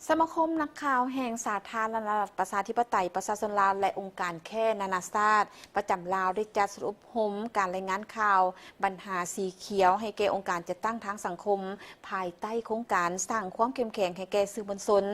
ສະມາຄົມນັກຂ່າວແຫ່ງສາທາລະນະລັດປະຊາທິປະໄຕປະຊາຊົນລາວ ແລະ ອົງການແຄນານາຊາດປະຈຳລາວ ໄດ້ຈັດຊຸດອົບຮົມການລາຍງານຂ່າວບັນຫາສີຂຽວ ໃຫ້ແກ່ອົງການຈັດຕັ້ງທາງສັງຄົມ ພາຍໃຕ້ໂຄງການສ້າງຄວາມເຂັ້ມແຂງໃຫ້ແກ່ສື່ມວນຊົນ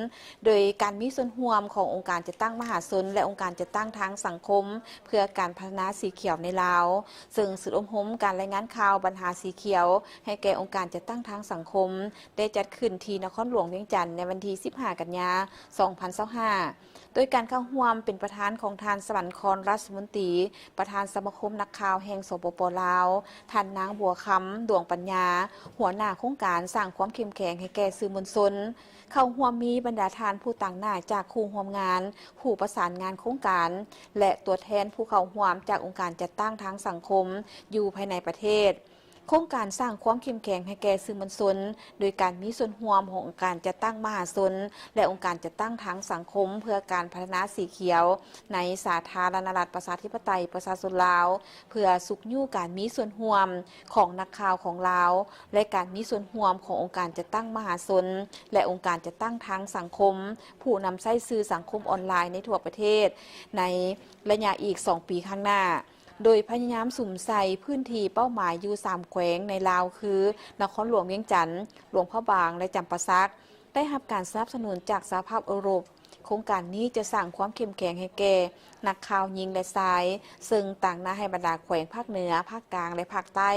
ໂດຍການມີສ່ວນຮ່ວມຂອງອົງການຈັດຕັ້ງມະຫາຊົນ ແລະ ອົງການຈັດຕັ້ງທາງສັງຄົມ ເພື່ອການພັດທະນາສີຂຽວໃນລາວ. ເຊິ່ງຊຸດອົບຮົມການລາຍງານຂ່າວບັນຫາສີຂຽວ ໃຫ້ແກ່ອົງການຈັດຕັ້ງທາງສັງຄົມ ໄດ້ຈັດຂຶ້ນທີ່ນະຄອນຫຼວງວຽງຈັນໃນວັນທີສິບຫ້າ ກັນຍາ ສອງພັນຊາວຫ້າ ໂດຍການເຂົ້າຮ່ວມເປັນປະທານຂອງທ່ານ ສະຫວັນຄອນ ລາຊະມົນຕີ ປະທານສະມາຄົມນັກຂ່າວແຫ່ງ ສປປ ລາວ, ທ່ານນາງ ບົວຄຳ ດວງປັນຍາ ຫົວໜ້າໂຄງການສ້າງຄວາມເຂັ້ມແຂງໃຫ້ແກ່ສື່ມວນຊົນ. ເຂົ້າຮ່ວມມີບັນດາທ່ານຜູ້ຕາງໜ້າຈາກຄູ່ຮ່ວມງານ, ຜູ້ປະສານງານໂຄງການ ແລະ ຕົວແທນຜູ້ເຂົ້າຮ່ວມຈາກອົງການຈັດຕັ້ງທາງສັງຄົມຢູ່ພາຍໃນປະເທດ. ໂຄງການສ້າງຄວາມເຂັ້ມແຂງໃຫ້ແກ່ສື່ມວນຊົນ ໂດຍການມີສ່ວນຮ່ວມຂອງອົງການຈັດຕັ້ງມະຫາຊົນ ແລະ ອົງການຈັດຕັ້ງທາງສັງຄົມ ເພື່ອການພັດທະນາສີຂຽວ ໃນສາທາລະນະລັດປະຊາທິປະໄຕປະຊາຊົນລາວ ເພື່ອຊຸກຍູ້ການມີສ່ວນຮ່ວມຂອງນັກຂ່າວຂອງລາວ ແລະ ການມີສ່ວນຮ່ວມຂອງອົງການຈັດຕັ້ງມະຫາຊົນ ແລະ ອົງການຈັດຕັ້ງທາງສັງຄົມ ຜູ້ນຳໃຊ້ສື່ສັງຄົມອອນລາຍໃນທົ່ວປະເທດ ໃນໄລຍະອີກສອງປີຂ້າງໜ້າ. ໂດຍພະຍາຍາມສຸມໃສ່ພື້ນທີ່ເປົ້າໝາຍຢູ່ສາມແຂວງໃນລາວ ຄື ນະຄອນຫຼວງວຽງຈັນ, ຫຼວງພະບາງ ແລະ ຈຳປາສັກ ໄດ້ຮັບການສະໜັບສະໜູນຈາກສະຫະພາບເອີຣົບ. ໂຄງການນີ້ຈະສ້າງຄວາມເຂັ້ມແຂງໃຫ້ແກ່ນັກຂ່າວຍິງ ແລະ ຊາຍ, ເຊິ່ງຕາງໜ້າໃຫ້ບັນດາແຂວງພາກເໜືອ, ພາກກາງ ແລະ ພາກໃຕ້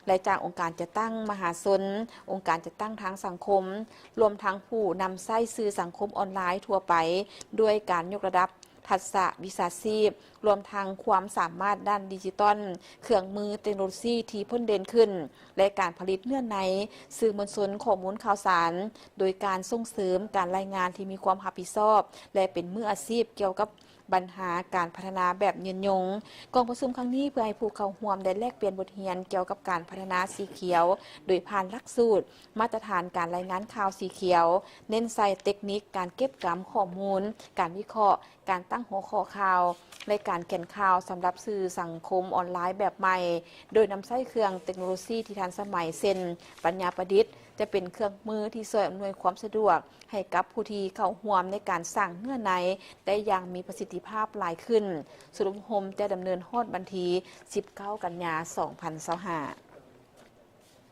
ແລະ ຈາກອົງການຈັດຕັ້ງມະຫາຊົນ, ອົງການຈັດຕັ້ງທາງສັງຄົມ, ລວມທັງຜູ້ນຳໃຊ້ສື່ສັງຄົມອອນລາຍທົ່ວໄປ, ດ້ວຍການຍົກລະດັບ ທັກສະວິຊາຊີບ, ລວມທັງຄວາມສາມາດດ້ານດິຈິຕອນ, ເຄື່ອງມືເຕັກໂນໂລຊີທີ່ພົ້ນເດັ່ນຂຶ້ນ ແລະ ການຜະລິດເນື້ອໃນສື່ມວນຊົນ, ຂໍ້ມູນຂ່າວສານ, ໂດຍການສົ່ງເສີມການລາຍງານທີ່ມີຄວາມຮັບຜິດຊອບ ແລະ ເປັນມືອາຊີບກ່ຽວກັບບັນຫາການພັດທະນາແບບຍືນຍົງ. ກອງປະຊຸມຄັ້ງນີ້ເພື່ອໃຫ້ຜູ້ເຂົ້າຮ່ວມໄດ້ແລກປ່ຽນບົດຮຽນກ່ຽວກັບການພັດທະນາສີຂຽວ ໂດຍຜ່ານຫຼັກສູດມາດຕະຖານການລາຍງານຂ່າວສີຂຽວ, ເນັ້ນໃສ່ເຕັກນິກການເກັບກຳຂໍ້ມູນ, ການວິເຄາະ, ການຕັ້ງຫົວຂໍ້ຂ່າວ ແລະ ການຂຽນຂ່າວສຳລັບສື່ສັງຄົມອອນລາຍແບບໃໝ່, ໂດຍນຳໃຊ້ເຄື່ອງເຕັກໂນໂລຊີທີ່ທັນສະໄໝ ເຊັ່ນ ປັນຍາປະດິດ ຈະເປັນເຄື່ອງມືທີ່ຊ່ວຍອຳນວຍຄວາມສະດວກໃຫ້ກັບຜູ້ທີ່ເຂົ້າຮ່ວມໃນການສ້າງເນື້ອໃນໄດ້ຢ່າງມີປະສິດທິພາບຫຼາຍຂຶ້ນ. ຊຸດອົບຮົມຈະດຳເນີນຮອດວັນທີສິບເກົ້າ ກັນຍາ ສອງພັນຊາວຫ້າ.